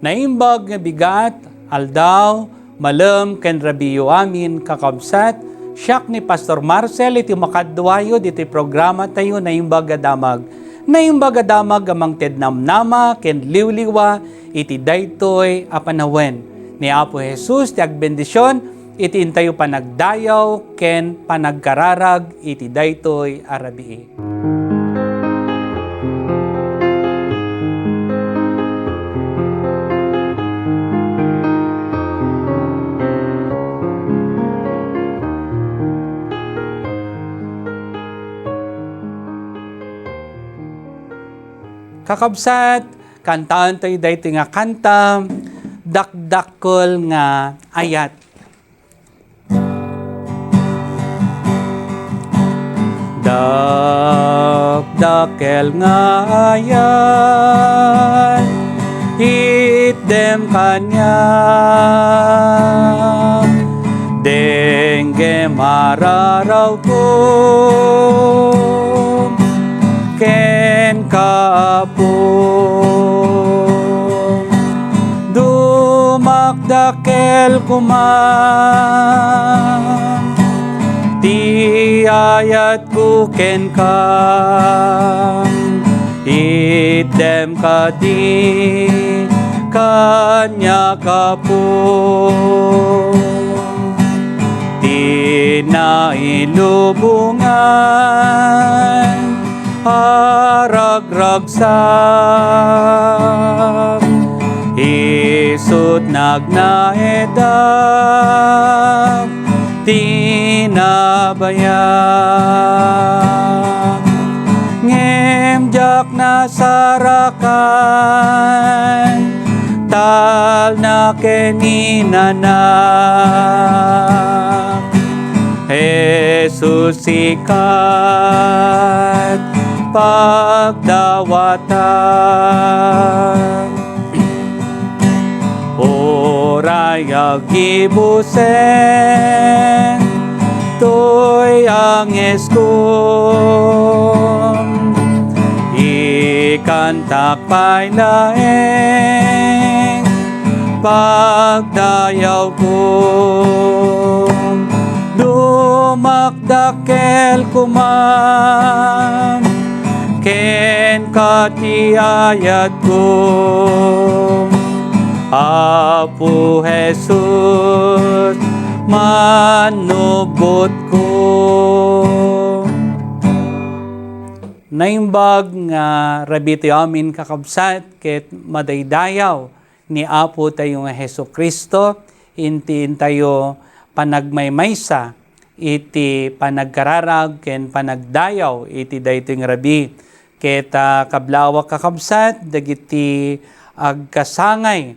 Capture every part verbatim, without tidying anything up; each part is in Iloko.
Naimbag nga bigat, aldaw, malem ken rabiyo amin, kakabsat, siak ni Pastor Marcel iti makaduayo ditoy programa tayo, Naimbag a Damag. Naimbag a Damag a mangted namnama ken liwliwa iti daytoy a panawen. Ni Apo Jesus ti agbendision iti intayo panagdayaw ken panagkararag iti daytoy a rabii. Kakabsat, kantaentayo daytoy nga kanta, Dakdakkel nga Ayat. Dakdakkel nga ayat, itdem kaniak, denggem ararawko kenka, Apo. Dumakdakkel koma ti ayatko kenka, itdem kadi kaniak, Apo. Ti nailubongan a ragragsak, isut' nagnaedak ti nabayag. Ngem diak nasarakan, talna ken inana. Jesus, sikat pagdawatan. Uray aggibusen toy angeskom, ikantak pay laeng pagdayawko. Dumakdakkel koma kenka ti ayatko, Apo Jesus, mannubbotko. Naimbag nga rabii tayo amin, kakabsat, ket madaydayaw ni Apo tayo nga Jesu-Cristo, inti intayo panagmaymaysa iti panagkararag ken panagdayaw iti daytoy nga rabii. Ket, ah, kablawak, kakabsat, dagiti agkasangay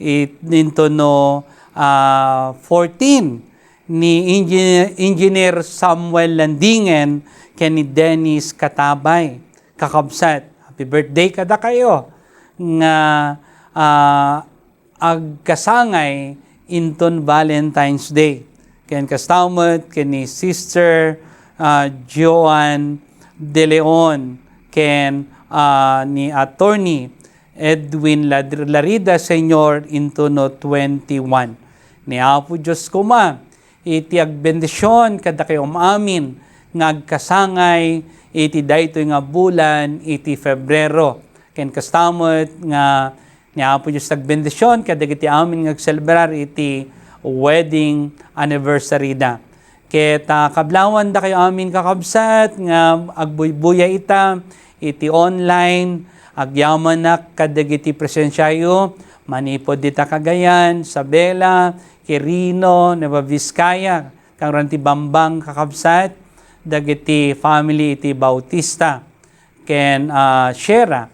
it-, intono, ah, fourteen ni Engi-, Engineer Samuel Landingen ken ni Dennis Katabay. Kakabsat, happy birthday kadakayo nga, ah, agkasangay inton Valentine's Day. Ken kasta met ken ni Sister, ah, Joan De Leon ken, ah, ni Attorney Edwin Lad-, Larida Senior intono twenty-one. Ni Apo Dios koma iti agbendision kadakayo amin nga agkasangay iti daytoy nga bulan iti Febrero. Ken kasta met nga ni Apo Dios agbendision kadagiti amin nga agselebrar iti wedding anniversary da. Ket, ah, kablawandakayo amin, kakabsat, nga agbuybuya ita iti online. Agyamanak kadagiti presensiayo manipud dita Cagayan, Isabela, Quirino, Nueva Vizcaya, kangruan ti Bambang, kakabsat, dagiti family iti Bautista ken, ah, Sierra,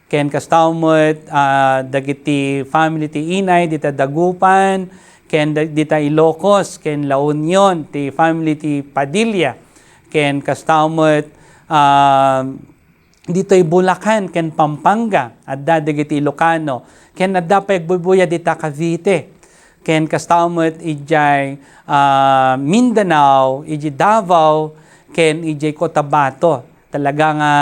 ken kasta met, ah, dagiti family ti inay dita Dagupan, ken da-, dita Ilocos, ken La Union, ti family ti Padilla, ken kasta met, ah, ditoy Bulacan ken Pampanga, adda dagiti Ilocano, ken adda pay agbuybuya dita Cavite, ken kasta met idiay, ah, Mindanao, idiay Davao, ken idiay Cotabato. Talaga nga,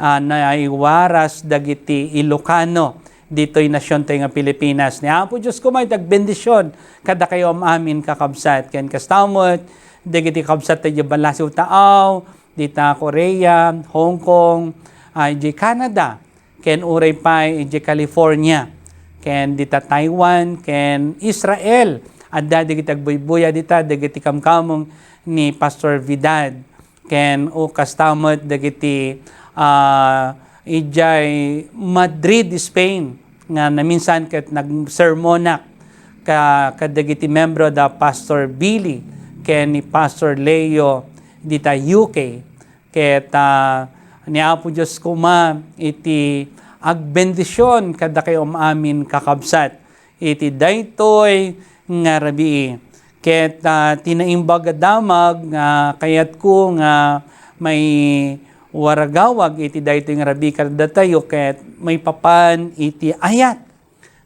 ah, naiwaras dagiti Ilocano ditoy nasiontayo nga Pilipinas. Ni Apo Dios koma iti agbendisyon kadakayo am-amin, kakabsat. Ken kasta met, dagiti kabsat tayo Balasiw Taaw, dita Korea, Hong Kong, ah, idiay Canada, ken uray pay idiay California, ken dita Taiwan, ken Israel. Adda dagiti agbuybuya dita, dagiti kamkameng ni Pastor Vidal. Ken o kasta met dagiti, ah, idiay Madrid, Spain, nga naminsan ket nagsermonak ka-, kadagiti membro da Pastor Billy ken ni Pastor Leo dita U K. Ket, ah, ni Apo Dios koma iti agbendision kadakayo am-amin, kakabsat, iti daytoy nga rabii. Ket, ah, ti naimbag a damag nga kayatko nga maiwaragawag iti daytoy nga rabii kadatayo ket maipapan iti ayat.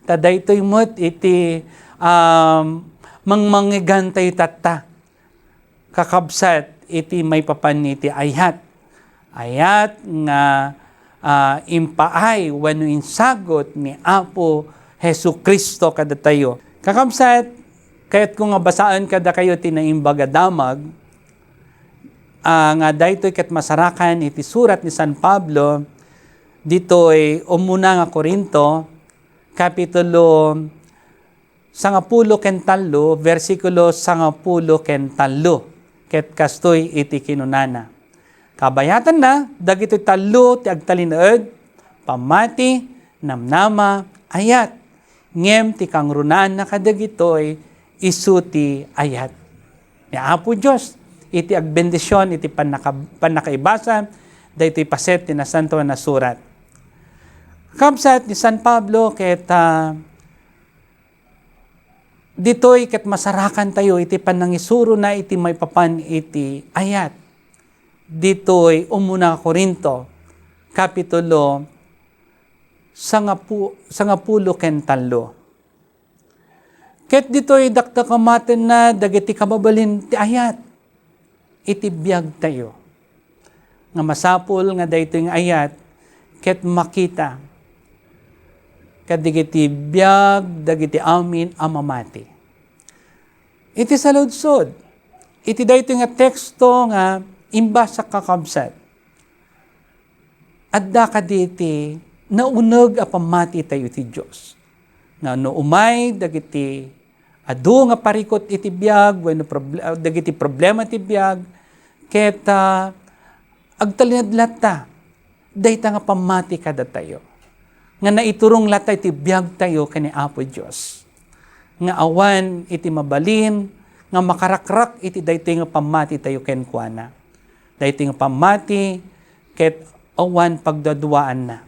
Ta daytoy met iti, um, mangmangigantayo tatta, kakabsat, iti maipapan iti ayat. Ayat nga, ah, impaay wenno insagut ni Apo Jesu-Cristo kadatayo. Kakabsat, kayatko nga basaen kadakayo ti Naimbag a Damag, ah, nga daytoy ket masarakan iti surat ni San Pablo ditoy umuna nga Corinto, Kapitulo sangapulo ken tallo, bersikulo sangapulo ken tallo. Ket kastoy iti kinunana, kabayatanna, dagitoy tallo ti agtalinaed: pammati, namnama, ayat. Ngem ti kangrunaanna kadagitoy, isu ti ayat. Ni Apo Dios iti agbendision iti pannaka-, pannakaibasa daytoy paset ti Nasantoan a Surat. Kabsat, ni San Pablo ket, ah, ditoy ket masarakantayo iti panangisurona iti maipapan iti ayat. Ditoy umuna Corinto, Kapitulo sangapu-, sangapulo ken tallo. Ket ditoy dakdak a matenna dagiti kababalin ti ayat iti biagtayo, nga masapul nga daytoy nga ayat ket makita kadagiti biag dagiti amin a mamati. Iti saludsod, iti daytoy nga teksto nga imbasa, kakabsat, adda kadi ti nauneg a pammati tayo iti Dios? Nga no umay dagiti adu nga parikut iti biag wenno proble-, dagiti problema ti biag, ket, ah, agtalinaed latta dayta nga pammati kadatayo, nga naiturong latta iti biagtayo ken ni Apo Dios, nga awan iti mabalin nga makarakrak iti daytoy nga pammati tayo kenkuana. Daytoy nga pammati ket awan pagduaduaanna.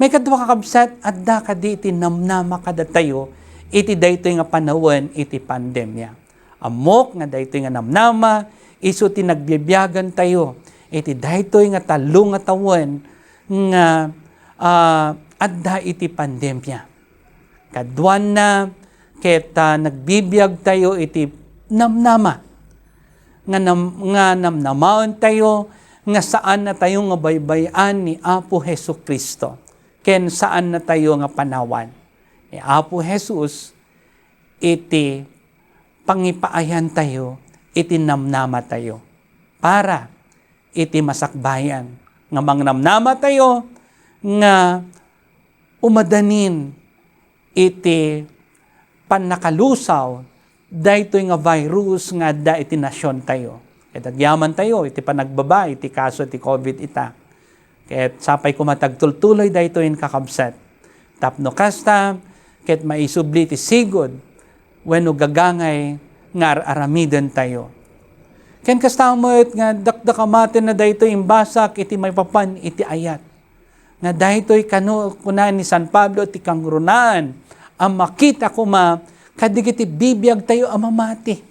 Maikadua, kakabsat, adda kadi iti namnama kadatayo iti daytoy nga panawen iti pandemia. Ammok nga daytoy nga namnama isu ti nagbibiagantayo iti daytoy nga tallo nga tawen nga, ah, adda iti pandemia. Kaduanna, ket, ah, nagbibiagtayo iti namnama nga nam-, nga namnamaentayo nga saannatayo nga baybay-an ni Apo Jesu-Cristo ken saannatayo nga panawan ni Apo Jesus iti pangipaayantayo iti namnamatayo para iti masakbayan nga mangnamnamatayo nga umadanin iti pannakalusaw daytoy nga virus nga adda iti nasiontayo. Ket agyamantayo iti panagbaba iti kaso ti covid ita. Ket sapay koma ti agtultuloy daytoy, kakabsat. Tapno kasta, ket maisubli ti sigud wenno gagangay nga ar-aramidentayo. Ken kasta met nga dakdak a matenna daytoy imbasak iti maipapan iti ayat. Nga daytoy kano, kuna ni San Pablo, ti kangrunaan a makita koma kadagiti bibiagtayo a mamati.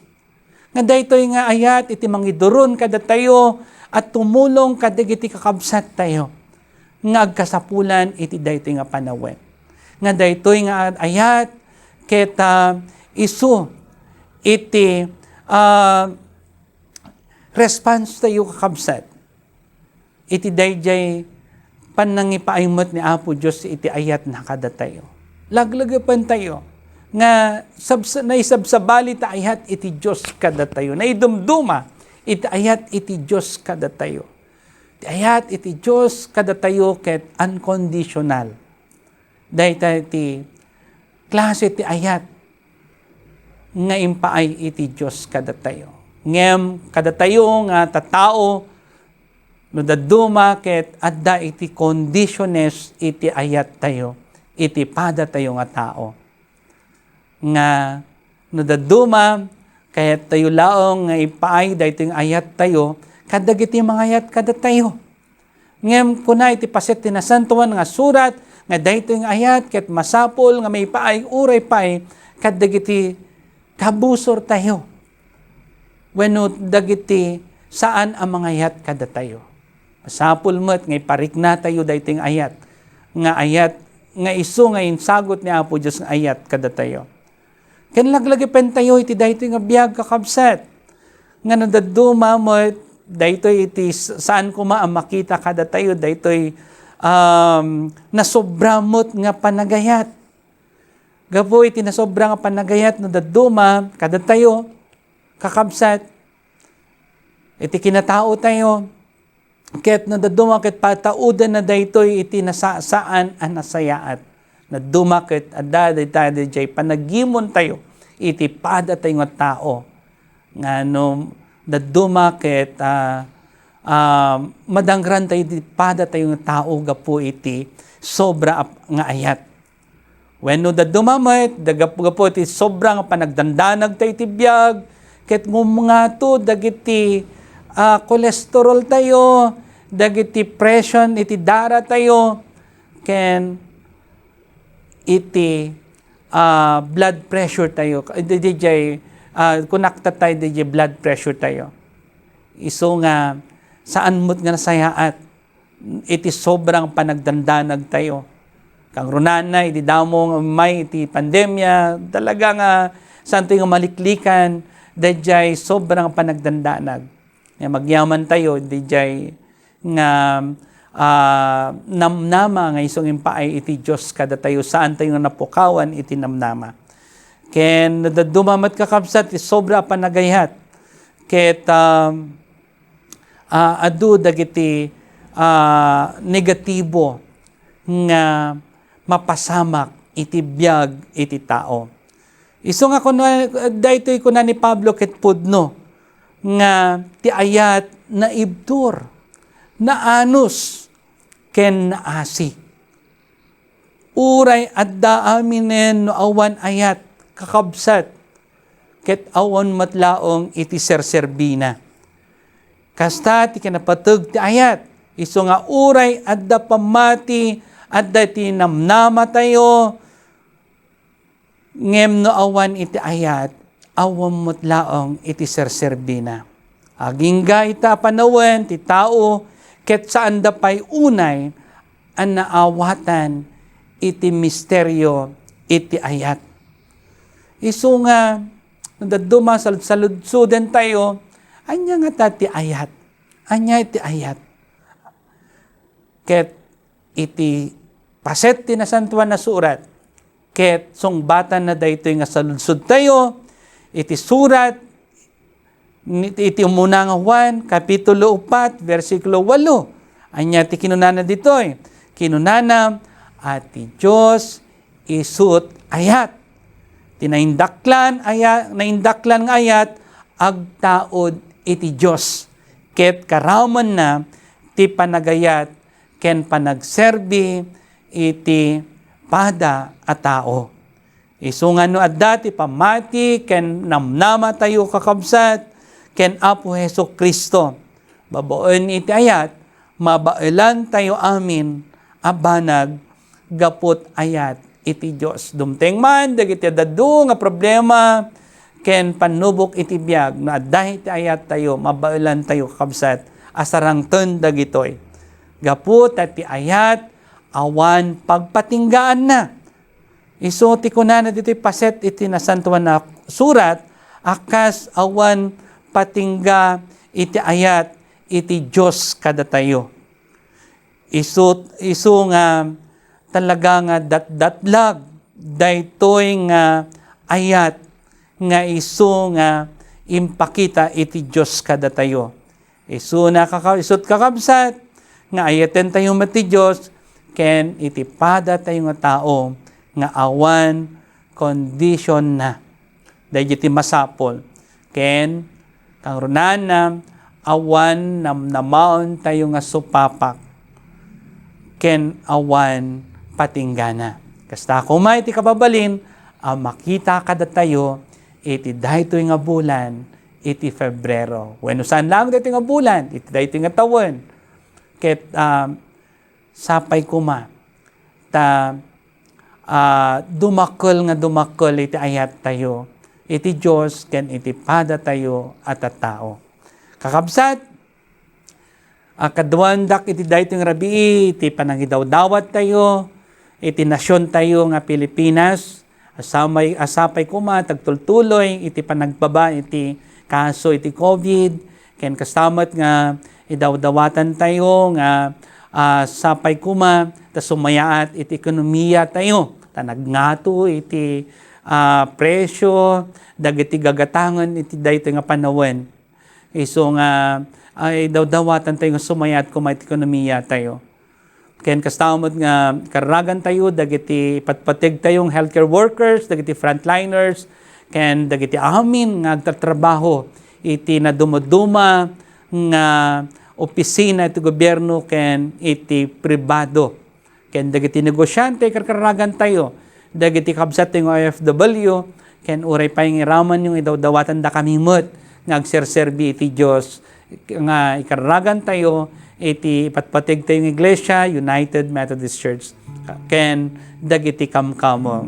Nga daytoy nga ayat iti mangiduron kadatayo a tumulong kadagiti kakabsattayo nga agkasapulan iti daytoy nga panawen. Nga daytoy nga ayat ket, ah, isu iti, ah, response tayo, kakabsat, iti daydiay pannangipaay met ni Apo Dios iti ayatna kadatayo. Laglagipen tayo nga sabsa-, naisabsabali ta ayat iti Dios kadatayo. Naidumduma iti ayat iti Dios kadatayo. Ti ayat iti Dios kadatayo ket unconditional. Dayta ti klase ti ayat nga impaay iti Dios kadatayo. Ngem kadatayo nga tattao, no dadduma ket adda iti conditiones iti ayattayo, iti padatayo nga tao. Nga no dadduma, kayat tayo laeng nga ipaay daytoy nga ayattayo kadagiti mangayat kadatayo. Ngem kuna iti paset ti Nasantoan nga Surat nga daytoy nga ayat ket masapul nga maipaay uray pay kadagiti kabusortayo wenno dagiti saan a mangayat kadatayo. Masapul met nga ipariknatayo daytoy nga ayat, nga ayat nga isu nga insagut ni Apo Dios nga ayat kadatayo. Ken laglagipentayo iti daytoy nga biag, kakabsat, nga no dadduma met daytoy iti s-, saan koma a makita kadatayo daytoy, um, nasobra met nga panagayat. Gapu iti nasobra nga panagayat, no dadduma kadatayo, kakabsat, iti kinataotayo, ket no dadduma ket pataudanna daytoy iti nasasaan a nasayaat. Dadduma ket adda dayta, daydiay panagimontayo iti padatayo nga tao. Nga no dadduma ket, ah, ah, madangrantayo iti padatayo nga tao gapu iti sobra a-, nga ayat. Wenno dadduma met, da-, gapu-, gapu iti sobra nga panagdandanagtayo iti biag, ket ngumngato dagiti, ah, cholesteroltayo, dagiti presyon iti daratayo, ken iti, ah, blood pressuretayo. Di, di, diay, ah, kunakta tayo diay blood pressuretayo. Isu nga, saan met nga nasayaat iti sobrang panagdandanagtayo. Kangrunana, idi damo nga ummay iti pandemia, talaga nga saantayo nga maliklikan daydiay sobrang panagdandanag. Nga agyamantayo daydiay nga, ah, namnama nga isu nga impaay iti Dios kadatayo, saantayo nga napukawan iti namnama. Ken no dadduma met, kakabsat, ti sobra a panagayat, ket, ah, ah, adu dagiti, ah, negatibo nga mapasamak iti biag iti tao. Isu nga kuna, daytoy kuna ni Pablo ket pudno nga ti ayat naibtur, naanus, ken naasi. Uray adda aminen no awan ayat, kakabsat, ket awan met laeng iti serserbina. Kasta ti kinapateg ti ayat, isu nga uray adda pammati, adda ti namnamatayo, ngem no awan iti ayat, awan met laeng iti serserbina. Agingga ita a panawen ti tao, ket saanda pay unay a naawatan iti misterio iti ayat. Isu nga, no dadduma, salud-saludsodentayo, ania ngata ti ayat? Ania iti ayat? Ket iti paset ti Nasantoan a Surat, ket sungbatanna daytoy nga saludsodtayo iti surat ni, iti umuna nga Juan, kapitulo upat, bersikulo walo. Ania ti kinunana ditoy? Kinunana, a ti Dios isut ayat. Ti naindaklan aya-, naindaklan nga ayat, agtaud iti Dios. Ket karamenna ti panagayat ken panagserbi iti pada a tao. Isu nga no adda ti pammati ken namnamatayo, kakabsat, ken Apo Jesu-Cristo, babaen iti ayat, mabaelantayo amin a banag gapu ti ayat iti Dios. Dumteng man dagiti adda adu nga problema ken pannubok iti biag, no adda iti ayattayo, mabaelantayo, kakabsat, a sarangten dagitoy. Gapu ta ti ayat awan pagpatinggaanna. Isu ti kunana ditoy paset iti Nasantoan a Surat, a kas awan patingga iti ayat iti Dios kadatayo. Isu, isu nga talaga nga datdatlag daytoy nga ayat nga isu nga impakita iti Dios kadatayo. Isu na kaka-, isut kakabsat nga ayatentayo met ti Dios ken iti padatayo nga tao nga awan kondisionna. Daydi ti masapul. Ken, kangrunaanna, awan namnamaentayo nga supapak. Ken awan patinggana. Kasta koma iti kababalin a makita kadatayo iti daytoy nga bulan, iti Febrero. Wenno saan lang daytoy nga bulan, iti daytoy nga tawen. Ket, ah, sapay koma ta, ah, dumakkel nga dumakkel iti ayattayo iti Dios ken iti padatayo a tattao. Kakabsat, ah, kaduandak iti daytoy nga rabii iti panangidawdawattayo iti nasiontayo nga Pilipinas. Asamay-, asapay koma tagtultuloy iti panagbaba iti kaso iti covid, ken kasta met nga idawdawatantayo nga, ah, sapay koma ta sumayaat iti ekonomiyatayo, ta nagngato iti, ah, presio dagiti gagatangen iti daytoy nga panawen. Isu nga, ay, dawdawatantayo nga sumayaat koma iti ekonomiyatayo. Ken kasta met nga kararagantayo dagiti patpategtayong healthcare workers, dagiti frontliners, ken dagiti amin nga agtatrabaho iti nadumoduma nga opisina iti gobierno ken iti pribado. Ken dagiti negosiante, karkaragantayo, dagiti kabsat nga O F W, ken uray pay nga iramanyo nga idawdawatandakami met nga agserserbi iti Dios nga ikararagantayo iti ipatpategtayo nga iglesia, United Methodist Church, ken dagiti kamkammo.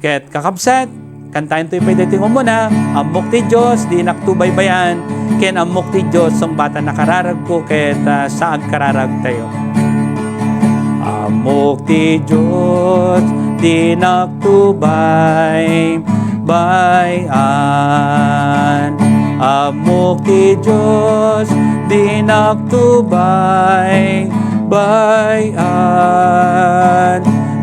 Ket kakabsat, kantaentayo pay daytoy nga umuna, Ammok ti Dios, dinakto baybay-an, ken Ammok ti Dios, sungbatan a kararagko, ket, ah, sa agkararagtayo. Ammok ti Dios, dinakto baybay-an. Ammok ti Dios, dinakto baybay-an.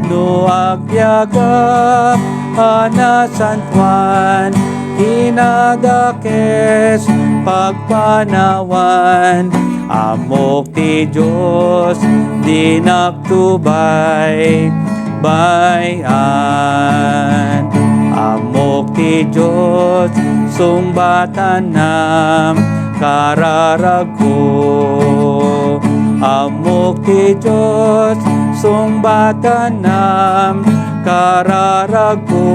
No agbiagak a nasantoan, inadakes pagpanawan. Ammok ti Dios, dinakto baybay-an. Ammok ti Dios, sungbatanam kararagko. Ammok ti Dios, sungbatanam kararagko.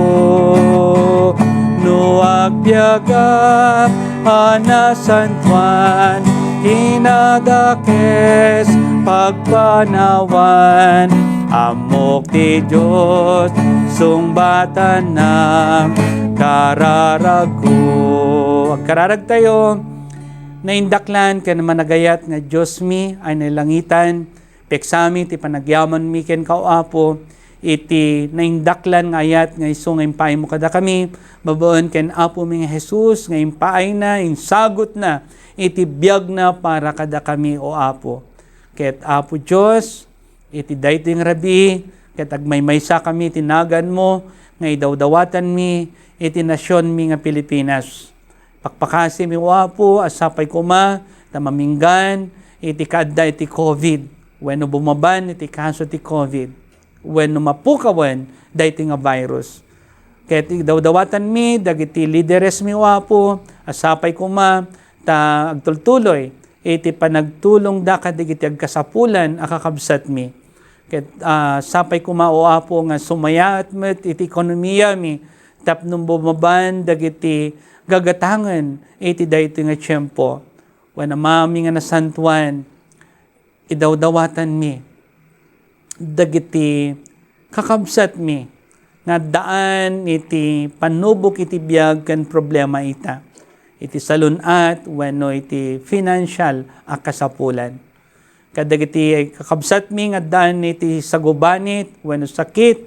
No agbiagak a nasantoan, inadakes pagpanawan. Ammok ti Dios, sungbatanam kararagko. Agkararagtayo. Naindaklan ken managayat nga Diosmi a nailangitan, peksami ti panagyamanmi kenka, O Apo, iti naindaklan nga ayat nga isu nga impaaymo kadakami, babaen ken Apomi nga Jesus nga impaayna, insagutna iti biagna para kadakami, O Apo. Ket, Apo Dios, iti daytoy nga rabii, ket agmaymaysakami iti naganmo nga idawdawatanmi iti nasionmi nga Pilipinas. Pakpakasimi, O Apo, a sapay koma ta maminggan iti kaadda iti covid, wenno bumaban iti kaso ti covid, wenno mapukawen daytoy nga virus. Ket idawdawatanmi dagiti lideresmi, O Apo, a sapay koma ta agtultuloy iti panagtulongda kadagiti agkasapulan a kakabsatmi. Ket, ah, sapay koma, O Apo, nga sumayaat met iti ekonomiyami tapno bumaban dagiti gagatangen iti daytoy nga tiempo. Wen, Amami nga nasantoan, idawdawatanmi dagiti kakabsatmi nga addaan iti pannubok iti biag ken problema ita, iti salun-at wenno iti financial a kasapulan. Kadagiti kakabsatmi nga addaan iti sagubanit wenno sakit,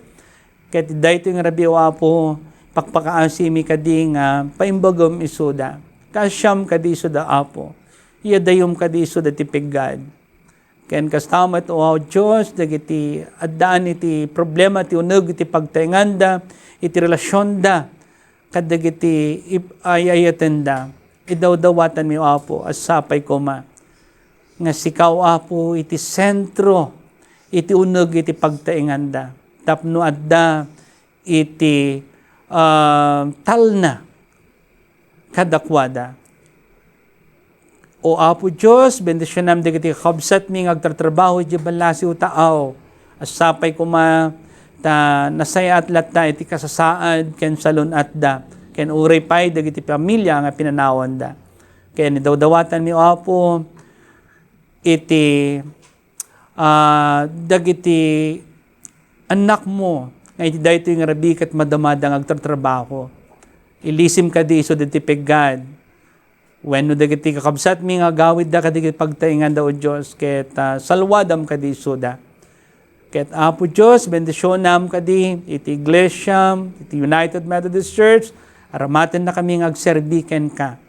ket daytoy nga rabii, O Apo, pakpakaasimi kadi nga paimbagem isuda. Kaasiam kadi isuda, Apo. Iyadayom kadi isuda ti piggad. Ken kasta met, O Dios, dagiti addaan iti problema ti uneg iti pagtaenganda, iti relasionda, kadagiti ip-, ay-ayatenda. Idawdawatanmi, O Apo, a sapay koma nga sika, O Apo, iti sentro, iti uneg iti pagtaenganda. Tapno adda iti, ah, talna kadakuada. O Apo Dios, bendisionam dagiti kakabsatmi nga agtartrabaho idiay ballasiw taaw. A sapay koma ta nasayaat latta iti kasasaad ken salun-atda, ken uray pay dagiti pamilia nga pinanawanda. Ken idawdawatanmi, O Apo, iti, ah, dagiti annakmo nga iti daytoy nga rabii ket madamada nga agtartrabaho. Ilisim kadi isu diti peggad. Wenno dagiti kakabsatmi nga agawidda kadagiti pagtaenganda, O Dios, ket, ah, salwadam kadi isuda. Ket Apo Dios, bendisionam kadi iti iglesiam, iti United Methodist Church, aramatennakami nga agserbi kenka.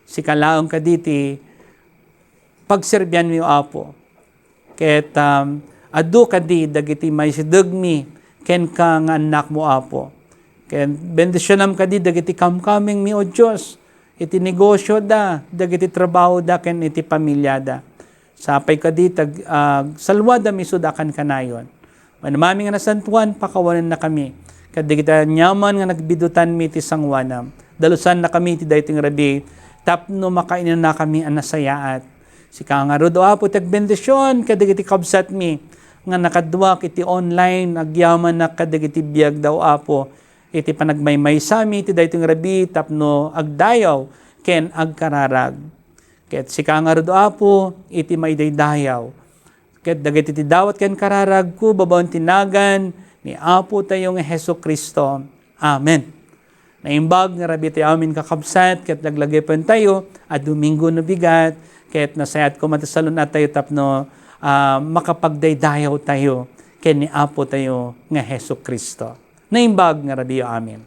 Sika laeng kadi ti pagserbianmi, O Apo. Ket, um, adu kadi dagiti maisidegmi kenka nga annakmo, Apo. Ket bendisionam kadi dagiti kamkamengmi, O Dios, iti negosioda, dagiti trabahoda, ken iti pamiliada. Sapay kadi tag-, ah, salwadam isuda a kankanayon. Amanami nga nasantoan, pakawanennakami kadagiti aniaman nga nagbidutanmi iti sangoanam. Dalusannakami iti daytoy nga rabii tapno makainanakami a nasayaat. Sika ngarud, O Apo, ti agbendision kadagiti kabsatmi nga nakaduak iti online, agyamanak kadagiti biagda, O Apo, iti panagmaymaysami iti daytoy nga rabii tapno agdayaw ken agkararag. Ket sika ngarud, O Apo, iti maidaydayaw. Ket dagiti ti dawat ken kararagko babaen ti nagan ni Apo tayo nga Jesu-Cristo. Amen. Naimbag nga rabii tayo amin, kakabsat, ket laglagipen tayo a Domingo no bigat, ket nasayaat koma ti salun-at tayo tapno, ah, makapagdaydayaw tayo ken ni Apo tayo nga Jesu-Cristo. Naimbag nga rabii amin.